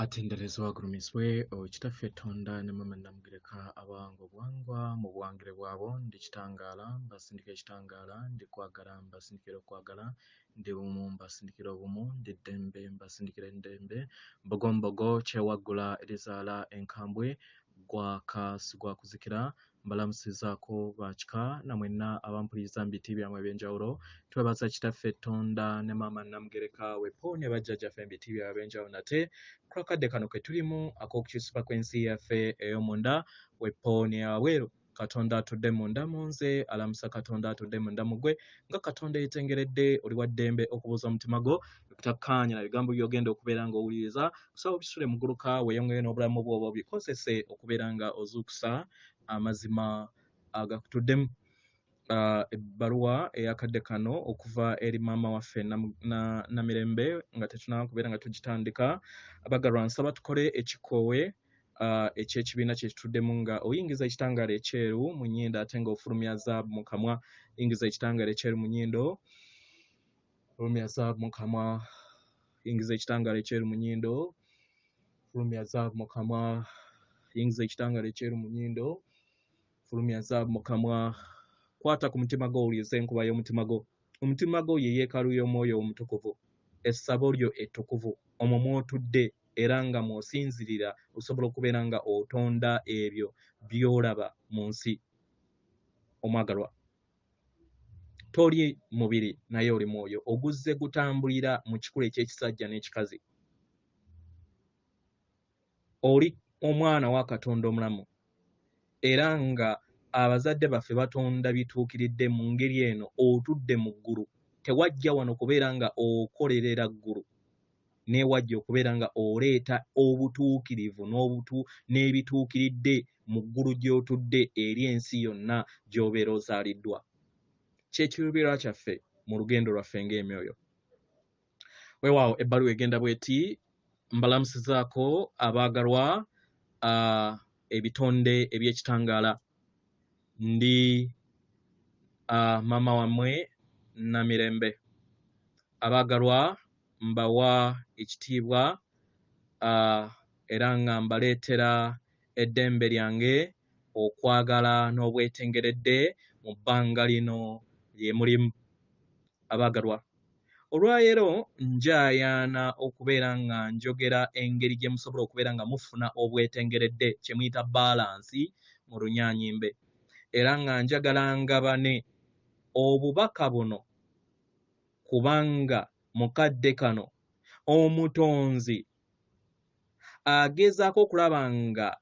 Atenderezebwe agulumizibwe oyo Kitaffe Tonda ne Maama Nnamugereka abawanga obuwangwa mu buwangire bwabwo. Ndi kitangaala mbasindika ekitangaala, ndi kwagala mbasindikira okwagala, ndi bumu mbasindikira obumu, ndi ddembe mbasindikira eddembe. Mbogombogo kyewaggula erizaala enkambwe, gwaka sigwakuzikira. Mbalamusizaako ba kika na mwenna abampuliriza mu biti byammwe eby'enjawulo. Twebaza Kitaffe Ttonda ne Maama Nnamugereka wepo ne bajjajjaffe mu biti byabwe eby'enjawulo nate ku lw'akadde kano ke tulimu ak'okukyusibwa kw'ensi yaffe ey'omunda wepo n'eyawabweru. Katonda atudde munda mu nze alamusa Katonda atudde munda mu ggwe nga Katonda eyetengeredde oli wa ddembe okubuuza omutima gwo okutakkaanya na bigambo by'ogenda okubeera ng'owuliriza kusaba obisule muguluka weeyongeyo n'obulamu bwo oba obikozese okubeera nga ozuukusa amazima agakutuddemu. Ebbaluwa eyakadde kano okuva eri maama waffe Namirembe nga tetunaba kubeera nga tugitandika abagalwa nsaba tukole ekikoowe eky'ekibiina kye kituddemu nga oyingiza ekitangaala ekyeru mu nnyindo ate nga ofulumya zaabu mu kamwa. Yingiza ekitangaala ekyeru mu nnyindo, fulumya zaabu mu kamwa. Yingiza ekitangaala ekyeru mu nnyindo, fulumya zaabu mu kamwa. Yingiza ekitangaala ekyeru mu nnyindo, fulumya zaabu mu kamwa. Kwata ku mutima gwo owulirize enkuba y'omutima gwo. Omutima gwo ye yeekaalu y'Omwoyo Omutukuvu, essabo lyo ettukuvu, omwo mw'otudde era nga mw'osinzirira osobola okubeera nga otonda ebyo by'olaba mu nsi. Omwagalwa, toli mubiri naye oli mwoyo oguzze gutambulira mu kikula eky'ekisajja n'ekikazi. Oli omwana wa Katonda omulamu era nga abazadde baffe batonda bituukiridde mu ngeri eno otudde mu ggulu. Tewajja wano kubeera nga okolerera ggulu, naye wajja okubeera nga oleeta obutuukirivu n'ebituukiridde mu ggulu gy'otudde eri ensi yonna gy'obeera ozaaliddwa. Kye kiruubirirwa kyaffe mu lugendo lwaffe ng'emyoyo. Weewaawo ebbaluwa egenda bw'eti, mbalamusizaako abaagalwa ebitonde eby'ekitangaala. Ndi maama wammwe Namirembe. Abaagalwa mbawa ekitiibwa era nga mbaleetera eddembe lyange okwagala n'obwetengeredde mu bbanga lino lye mulimu. Abaagalwa, olwaleero njaayaana okubeera nga njogera engeri gye musobola okubeera nga mufuna obwetengeredde kye muyita baalansi mu Runyaanyimbe era nga njagala ngabane obubaka buno kubanga mu kadde kano Omutonzi agezaako okulaba nga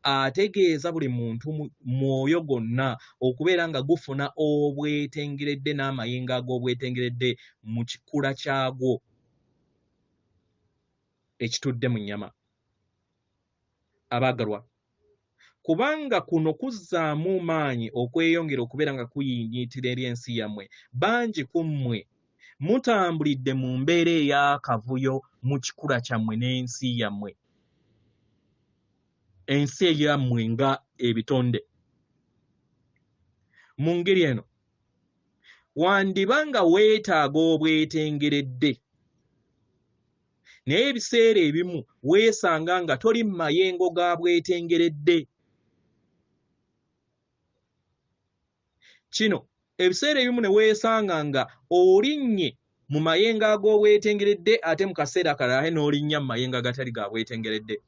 ategeeza buli muntu mwoyo gwonna okubeera nga gufuna obwetengeredde n'amayengo ag'obwetengeredde mu kikula kyagwo ekitudde mu nnyama. Abaagalwa, kubanga kuno kuzzaamu maanyi okweyongera okubeera nga kuyiinyiitira eri ensi yammwe. Bangi ku mmwe mutambulidde mu mbeera ey'akavuyo mu kikula kyammwe n'ensi yammwe, ensi eyammwe nga ebitonde. Mu ngeri eno, wandiba nga weetaaga obwetengeredde. Naye ebiseera ebimu weesanga nga toli mu mayengo ga bwetengeredde. Kino ebiseera ebimu ne weesanga nga olinnye mu mayengo ag'obwetengeredde ate mu kaseera akalala ate n'olinnya mu mayengo agatali ga bwetengeredde.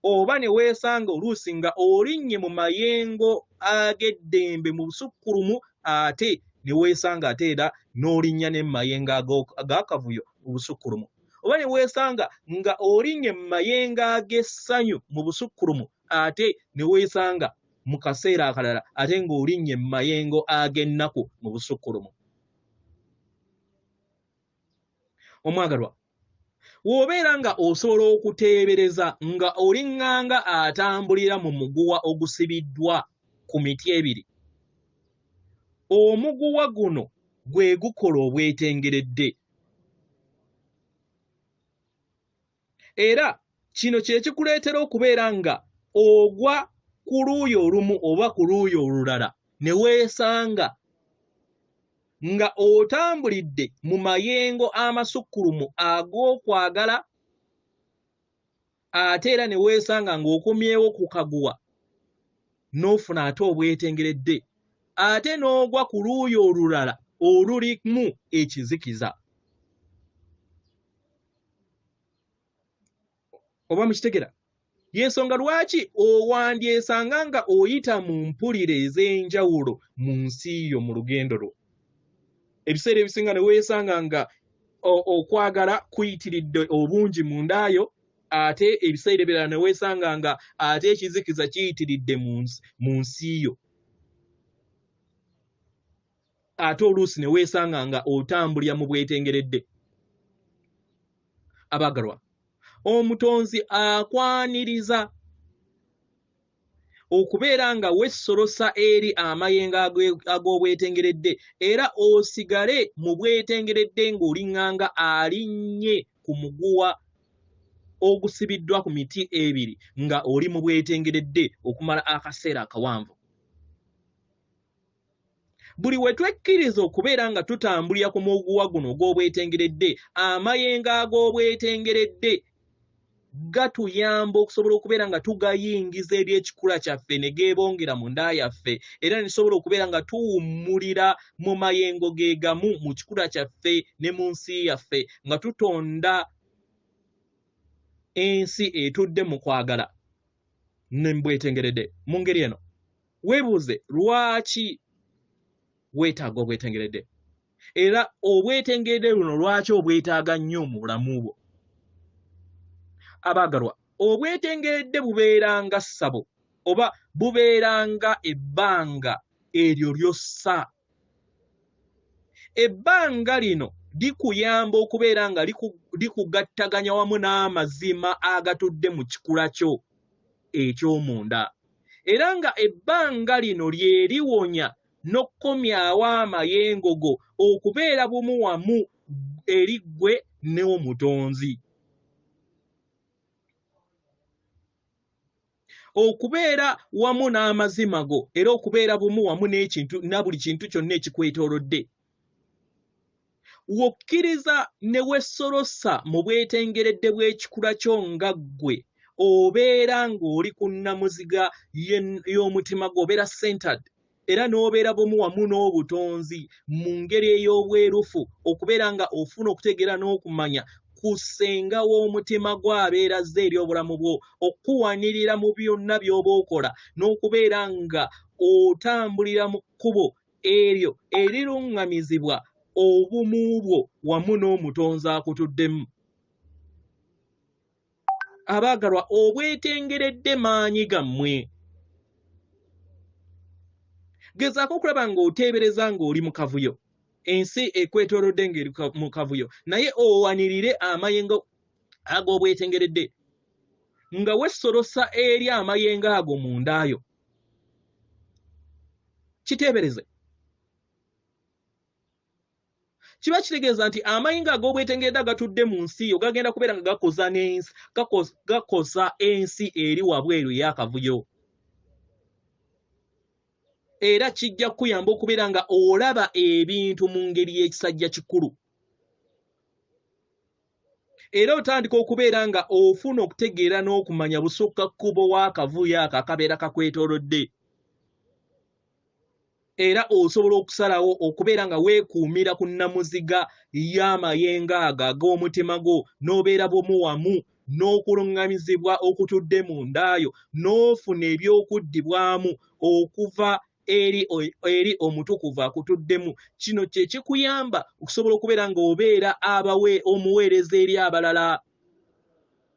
Oba ne weesanga oluusi nga olinnye mu mayengo ag'eddembe mu busukkulumu ate ne weesanga ate era n'olinnya ne mu mayengo ag'akavuyo mu busukkulumu. Oba ne weesanga nga olinnye mu mayengo ag'essanyu mu busukkulumu ate ne weesanga mu kaseera akalala ate ng'olinnye mu mayengo ag'ennaku mu busukkulumu. Omwagalwa, w'obeera nga osobola okuteebereza nga oliŋŋanga atambulira mu muguwa ogusibiddwa ku miti ebiri, omuguwa guno gwe gukola obwetengeredde. Era kino kye kikuleetera okubeera nga ogwa ku luuyi olumu oba ku luuyi olulala ne weesanga nga otambulidde mu mayengo amasukkulumu ag'okwagala Ate era ne weesanga ng'okomyewo ku kaguwa n'ofuna ate obwetengeredde, ate n'ogwa ku luuyi olulala olulimu ekizikiza. Oba mukitegera? Y'ensonga lwaki owandyesanga nga oyita mu mpulira ez'enjawulo mu nsi yo mu lugendo lwo. Ebiseera ebisinga ne weesanga nga okwagala kuyitiridde obungi mu nda yo, ate ebiseera ebirala ne weesanga nga ate ekizikiza kiyitiridde mu nsi yo. Ate oluusi ne weesanga nga otambulira mu bwetengeredde. Abaagalwa, Omutonzi akwaniriza okubeera nga wessolosa eri amayengo ag'obwetengeredde era osigale mu bwetengeredde ng'oliŋŋanga alinnye ku muguwa ogusibiddwa ku miti ebiri nga oli mu bwetengeredde okumala akaseera akawanvu. Buli we twekkiriza okubeera nga tutambulira ku muguwa guno ogw'obwetengeredde, amayengo ag'obwetengeredde gatuyamba okusobola okubeera nga tugayingiza eri ekikula kyaffe ne geebongera mu nda yaffe, era ne tusobola okubeera nga tuwummulira mu mayengo ge gamu mu kikula kyaffe ne mu nsi yaffe, nga tutonda ensi etudde mu kwagala ne mu bwetengeredde. Mu ngeri eno weebuuze lwaki weetaaga obwetengeredde, era obwetengeredde buno lwaki obwetaaga nnyo mu bulamu bwo. Abaagalwa, obwetengeredde bubeera nga ssabo oba bubeera nga ebbanga eryo ly'ossa. Ebbanga lino likuyamba okubeera nga likugattaganya wamu n'amazima agatudde mu kikula kyo eky'omunda, era nga ebbanga lino lye liwonya n'okukomyawo amayengo go okubeera bumu wamu eri ggwe n'Omutonzi. Okubeera wamu n'amazima go era okubeera bumu wamu n'ekintu na buli kintu kyonna ekikwetoolodde. W'okkiriza ne wessolosa mu bwetengeredde bw'ekikula kyo nga ggwe, obeera ng'oli ku nnamuziga y'omutima gwo, obeera centered, era n'obeera bumu wamu n'obutonzi mu ngeri ey'obwerufu, okubeera nga ofuna okutegeera n'okumanya ku ssenga w'omutima gwo abeera azze eri obulamu bwo, okukuwanirira mu byonna by'oba okola, n'okubeera nga otambulira mu kkubo eryo eriruŋŋamizibwa obumu bwo wamu n'Omutonzi akutuddemu. Abaagalwa, obwetengeredde maanyi gammwe. Gezaako okulaba ng'oteebereza ng'oli mu kavuyo, ensi ekwetoolodde ng'eri mu kavuyo, naye owanirire amayengo ag'obwetengeredde nga wessolosa eri amayengo ago munda yo. Kiteebereze. Kiba kitegeeza nti amayengo ag'obwetengeredde agatudde mu nsi yo gagenda kubeera nga gakoza n'ensi, gakoza ensi eri wabweru ey'akavuyo. Era kijja kukuyamba okubeera nga olaba ebintu mu ngeri y'ekisajja kikulu. Era otandika okubeera nga ofuna okutegeera n'okumanya busukka kkubo w'akavuyo ako akabeera kakwetoolodde. Era osobola okusalawo okubeera nga weekuumira ku nnamuziga y'amayengo ago ag'omutima gwo, n'obeera bumu wamu n'okuluŋŋamizibwa okutudde mu nda yo, n'ofuna eby'okuddibwamu okuva eri omutukuvu akutuddemu. Kino kye kikuyamba okusobola okubeera ng'obeera omuweereza eri abalala.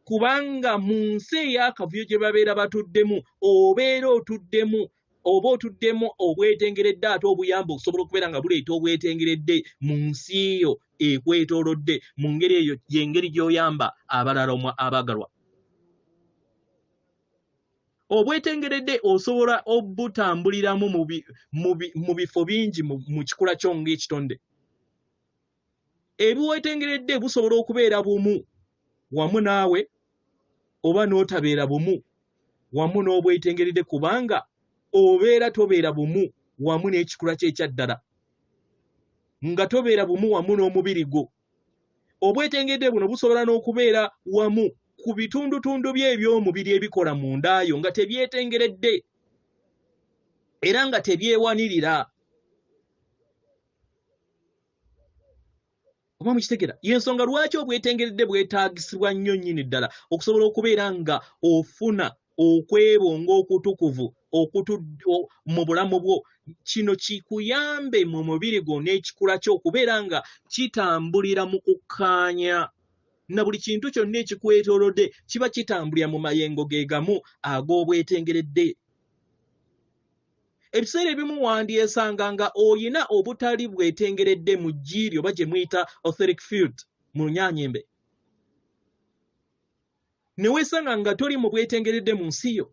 Kubanga mu nsi ey'akavuyo gye babeera batuddemu, obeera otuddemu oba otuddemu obwetengeredde ate obuyamba okusobola okubeera nga buleeta obwetengeredde mu nsi yo ekwetoolodde. Mu ngeri eyo y'engeri gy'oyamba abalala abaagalwa. Obwetengeredde osobola obutambuliramu mu bifo bingi mu kikula kyo ng'ekitonde. Ebiwetengeredde busobola okubeera bumu wamu naawe oba n'otabeera bumu wamu n'obwetengeredde, kubanga obeera tobeera bumu wamu n'ekikula kye ekyaddala, nga tobeera bumu wamu n'omubiri gwo. Obwetengeredde buno busobola n'okubeera wamu ku bitundutundu bye eby'omubiri ebikola mu ndaayo nga tebyetengeredde era nga tebyewanirira. Oba mukitegera? Y'ensonga lwaki obwetengeredde bwetaagisibwa nnyo nnyini ddala okusobola okubeera nga ofuna okwebonga okutukuvu mu bulamu bwo. Kino kikuyambe mu mubiri gwo n'ekikula kyo okubeera nga kitambulira mu kukkaanya na buli kintu kyonna ekikwetoolodde, kiba kitambulira mu mayengo ge gamu ag'obwetengeredde. Ebiseera ebimu wandyesanga nga oyina obutali bwetengeredde mu ggiiri oba gye muyita etheric field mu Lunyaanyembe, ne weesanga nga toli mu bwetengeredde mu nsi yo,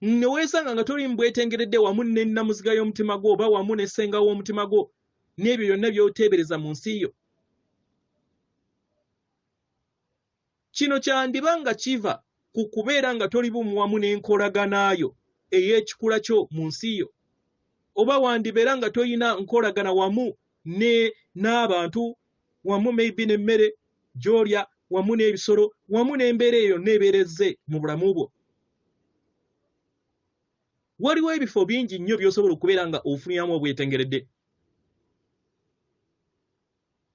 ne weesanga nga toli mu bwetengeredde wamu ne nnamuziga y'omutima gwo oba wamu ne ssenga w'omutima gwo n'ebyo byonna by'oteebereza mu nsi yo. Kino kyandiba nga kiva ku kubeera nga toli bumu wamu n'enkolagana yo ey'ekikula kyo mu nsi yo, oba wandibeera nga tolina nkolagana wamu ne n'abantu, wamu maybe n'emmere gy'olya, wamu n'ebisolo, wamu n'embeera eyo yonna ebeera ezze mu bulamu bwo. Waliwo ebifo bingi nnyo by'osobola okubeera nga ofuniramu obwetengeredde.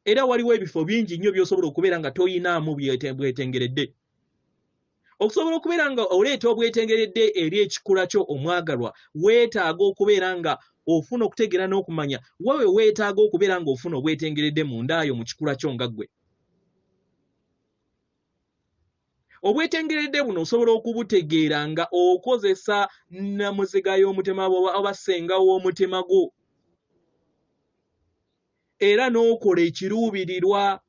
Era waliwo ebifo bingi nnyo by'osobola okubeera nga toyinaamu bwetengeredde. Okusobola okubeera nga oleeta obwetengeredde eri ekikula kyo omwagalwa, weetaaga okubeera nga ofuna okutegeera n'okumanya wa we weetaaga okubeera ng'ofuna obwetengeredde mu ndaayo mu kikula kyo nga ggwe. Obwetengeredde buno osobola okubutegeera nga okozesa nnamuziga y'omutima gwo oba ssenga w'omutima gwo, era n'okola ekiruubirirwa.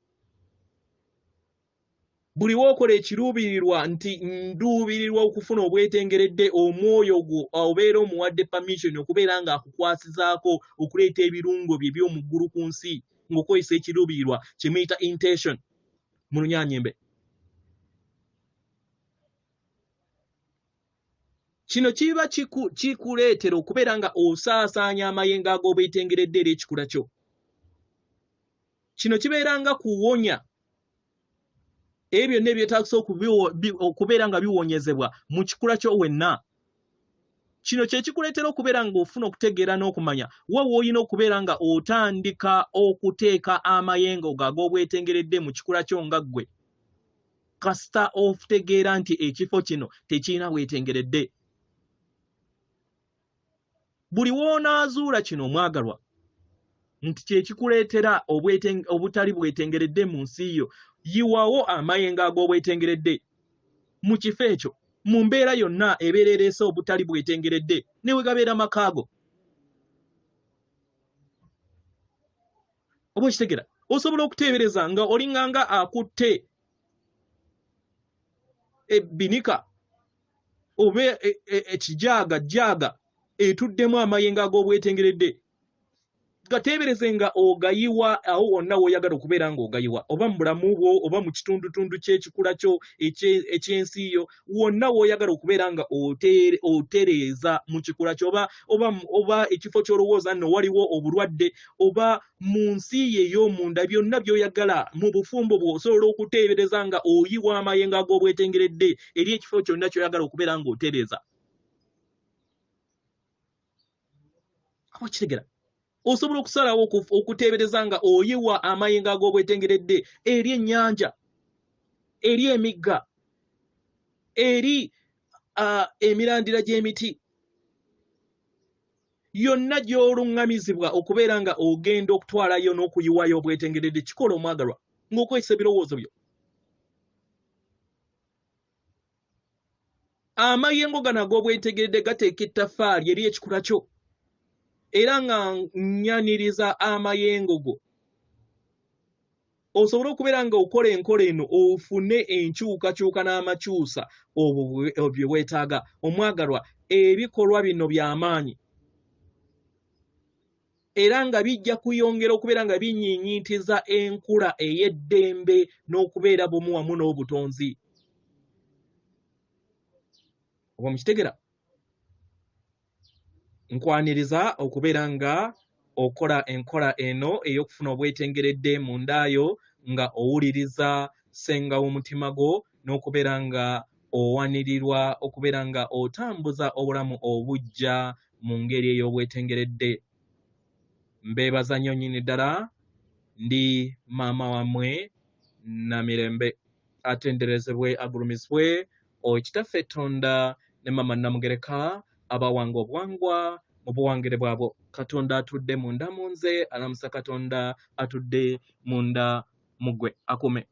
Buli w'okola ekiruubirirwa nti nduubirirwa okufuna obwetengeredde, omwoyo gwo obeera omuwadde permission okubeera ng'akukwasizaako okuleeta ebirungo bye by'omu ggulu ku nsi ng'okozesa ekiruubirirwa kye muyita intention mu Lunyaanyembe. Kino kiba kikuleetera okubeera nga osaasaanya amayengo ag'obwetengeredde eri ekikula kyo. Kino kibeera nga kuwonya ebyo byonna ebyetaagisa okubeera nga biwonyezebwa mu kikula kyo wenna. Kino kye kikuleetera okubeera ng'ofuna okutegeera n'okumanya wa w'olina okubeera nga otandika okuteeka amayengo go ag'obwetengeredde mu kikula kyo nga ggwe, kasita otegeera nti ekifo kino tekirina bwetengeredde. Buli w'onaazuula kino omwagalwa nti kye kikuleetera obutali bwetengeredde mu nsi yo, yiwawo amayengo ag'obwetengeredde mu kifo ekyo, mu mbeera yonna ebeera ereese obutali bwetengeredde, ne bwe gabeera makaago. Oba okitegera? Osobola okuteebereza nga olinganga akutte ebbinika oba ekijaaga jaaga etuddemu amayengo ag'obwetengeredde, gateebereze nga ogayiwa awo wonna w'oyagala okubeera ng'ogayiwa, oba mu bulamu bwo oba mu kitundutundu ky'ekikula kyo eky'ensi yo, wonna w'oyagala okubeera nga otereeza mu kikula kyo, oba ekifo ky'olowooza nno waliwo obulwadde, oba mu nsi yo ey'omunda, byonna by'oyagala mu bufumbo bwo osobola okuteebereza nga oyiwa amayengo ag'obwetengeredde eri ekifo kyonna ky'oyagala okubeera ng'otereeza. Oba okitegera? Osobola okusalawo okuteebereza nga oyiwa amayengo ag'obwetengeredde eri ennyanja, eri emigga, eri emirandira gy'emiti, yonna gy'oluŋŋamizibwa okubeera nga ogenda okutwalayo n'okuyiwayo obwetengeredde. Kikola omwagalwa ng'okozesa ebirowoozo byo. Amayengo gano ag'obwetegeredde gateeka ettaffaali eri ekikula kyo, era nga nnyaniriza amayengo go osobole okubeera nga okola enkola eno ofune enkyukakyuka n'amakyusa obwo bye weetaaga. Omwagalwa, ebikolwa bino bya maanyi era nga bijja kuyongera okubeera nga binyiinyiintiza enkula ey'eddembe n'okubeera bumu wamu n'obutonzi. Oba mukitegera? Nkwaniriza okubeera nga okola enkola eno ey'okufuna obwetengeredde mu ndaayo nga owuliriza Ssenga w'omutima gwo n'okubeera nga owanirirwa okubeera nga otambuza obulamu obuggya mu ngeri ey'obwetengeredde. Mbeebaza nnyo nnyini ddala, ndi maama wammwe Namirembe. Atenderezebwe agulumizibwe oyo Kitaffe Tonda ne Maama Namugereka abawanga obuwangwa mu buwangire bwabwo. Katonda atudde munda mu nze alamusa Katonda atudde munda mu ggwe. Akuume.